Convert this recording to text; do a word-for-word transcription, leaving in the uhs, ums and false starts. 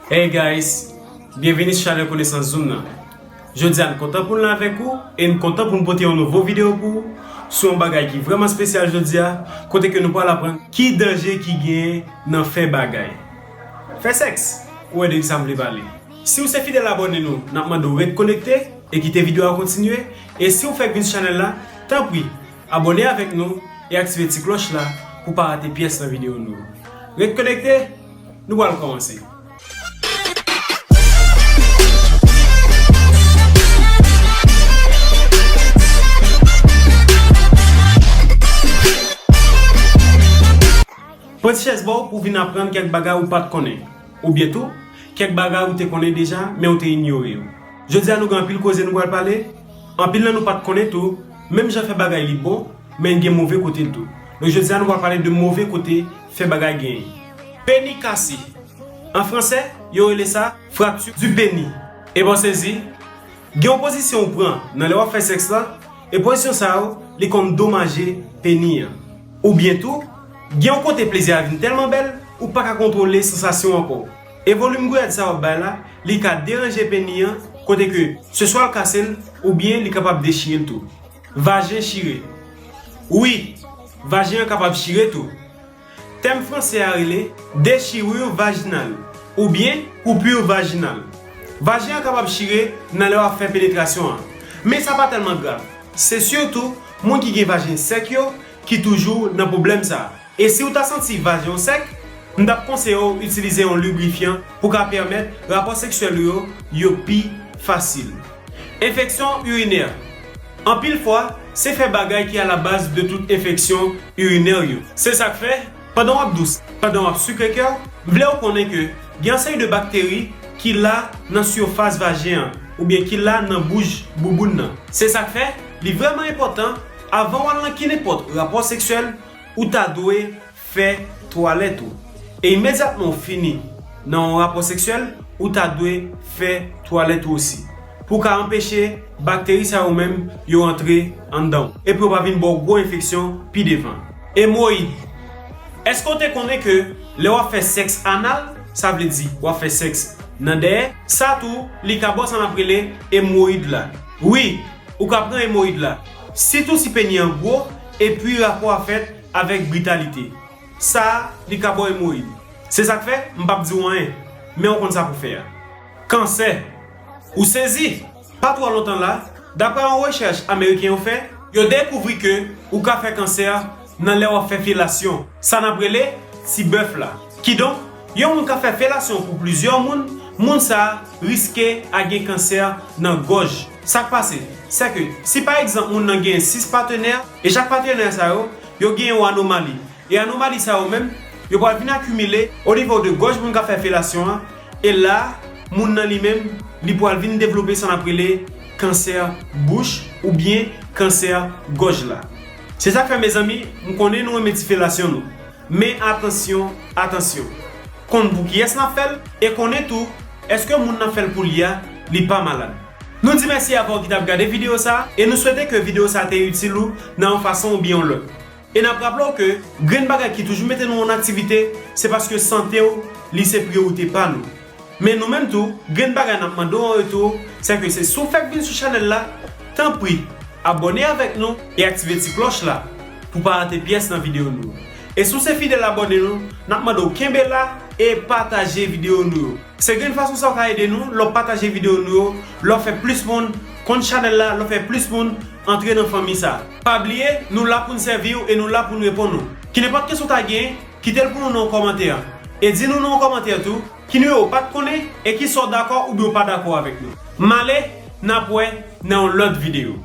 Hey guys, byenvini sou chanèl Konesans Zoom nan. Jodi a n kontan pou n la avèk ou e n kontan pou n pote yon nouvo videyo pou ou sou yon bagay ki vrèman espesyal jodi a, kote ke nou pral aprann ki danje ki genyen nan fè bagay. Fè sèks, ou wè de kisa m vle pale. Si w se fidèl abòne nou, n ap mande w ret konekte e kite videyo a kontinye. E si w fèk vin sou chanèl la, tanpri, abòne avèk nou e aktive ti klòch la pou w pa rate pyès nan videyo nou yo. Ret konekte, nou pral kòmanse. Pran ti chèz ba w pou w vin aprann kèk bagay ou pa t konnen. Oubyen tou, kèk bagay ou te konnen deja, men ou te inyore yo. Jodi a nou gen anpil koze nou pral pale, anpil nan nou pa t konnen tou, menm jan fè bagay li bon, men gen move kote l tou. Donk jodi a nou pral pale de move kote fè bagay genyen. Peni kase. An fransè, yo rele sa fracture du pénis. E bon sezi, gen yon pozisyon ou pran nan lè w ap fè sèks la, e pozisyon sa yo, li konn domaje peni an. Oubyen tou, gen yon kote plezi a vin tèlman bèl, ou pa ka kontwole sansasyon ankò. E volim gwiyad sa w ap bay la, li ka deranje peni an, kote ke se swa l kase l, oubyen li kapab dechire l tou. Vajen chire. Wi, vajen an kapab chire tou. Tèm fransè a rele déchirure vaginale oubyen coupure vaginale. Vajen an kapab chire nan lè w ap fè penetrasyon an, men sa pa tèlman grav. Se sitou moun ki gen vajen sèk yo ki toujou nan pwoblèm sa a. E si w ta santi vajen w sèk, m t ap konseye w itilize yon librifyan pou ka pèmèt rapò seksyèl ou yo, yo pi fasil. Enfeksyon irinè. Anpil fwa, se fè bagay ki alabaz de tout enfeksyon irinè yo. Se sa k fè, pandan w ap dous, pandan w ap sikre kè w, m vle w konnen ke gen yon seri de bakteri ki la nan sifas vajen an, oubyen ki la nan bouch bouboun nan. Se sa k fè, li vrèman enpòtan, avan w al nan ki nenpòt rapò seksyèl, ou ta dwe fè twalèt ou. E imedyatman w fini nan yon rapò seksyèl, ou ta dwe fè twalèt ou osi. Pou w ka anpeche bakteri sa yo menm yo antre anndan w. Epi yo pa vin ba w gwo enfeksyon pi devan. Emwoyid. Èske w te konnen ke lè w ap fè sèks anal, sa vle di w ap fè sèks nan dèyè, sa tou, li ka ba w sa n ap rele emwoyid la. Wi, ou ka pran emwoyid la. Sitou si peni an gwo, epi rapò a fèt avèk britalite. Sa a, li ka ba w emwoyid. Se sa k fè, m p ap di w anyen, men w konn sa pou fè a. Kansè. Ou sezi? Pa twò lontan la, daprè yon rechèch ameriken yo fè, yo dekouvri ke ou ka fè kansè nan lè w ap fè felasyon, sa n ap rele ti bèf la. Kidonk, yon moun ka fè felasyon pou plizyè moun, moun sa a riske a gen kansè nan gòj. Sa k pase, sèke si pa egzanp moun nan gen sis patenè, e chak patenè sa yo, yo gen yon anomali. E anomali sa yo menm, yo pral vin akimile o nivo de gòj moun k ap fè felasyon an, e la, moun nan li menm, li pral vin devlope sa n ap rele kansè bouch oubyen kansè gòj la. Se sa k fè, mezanmi, m konnen nou renmen ti felasyon nou. Men atansyon, atansyon. Konn pou kiyès n ap fè l, e konnen tou, èske moun nan fè l pou li a, li pa malad. Nou di mèsi avè w ki t ap gade videyo sa a, e nou swete ke videyo sa a te itil ou nan yon fason oubyen yon lòt. E n ap raple w ke grenn bagay ki toujou mete nou an aktivite, se paske sante w, li se priyorite pa nou. Men nou menm tou, grenn bagay n ap mande w an retou, se ke se si w fèk vin sou chanèl la, tanpri, abòne avèk nou e aktive ti klòch la pou w pa rate pyès nan videyo nou yo. E si w se fidèl abòne nou, n ap mande w kenbe la e pataje videyo nou yo. Se grenn fason sa w ka ede nou, lè w pataje videyo nou yo, lè w fè plis moun konn chanèl la, lè w fè plis moun antre nan fanmi sa a. Pa bliye, nou la pou n sèvi w e nou la pou n reponn ou. Ki nenpòt kesyon w ta genyen, kite l pou nou nan yon kòmantè. E di nou nan yon kòmantè tou, ki nimewo w pa t konnen e ki sa w dakò oubyen w pa dakò avèk nou. M ale, n ap wè nan yon lòt videyo.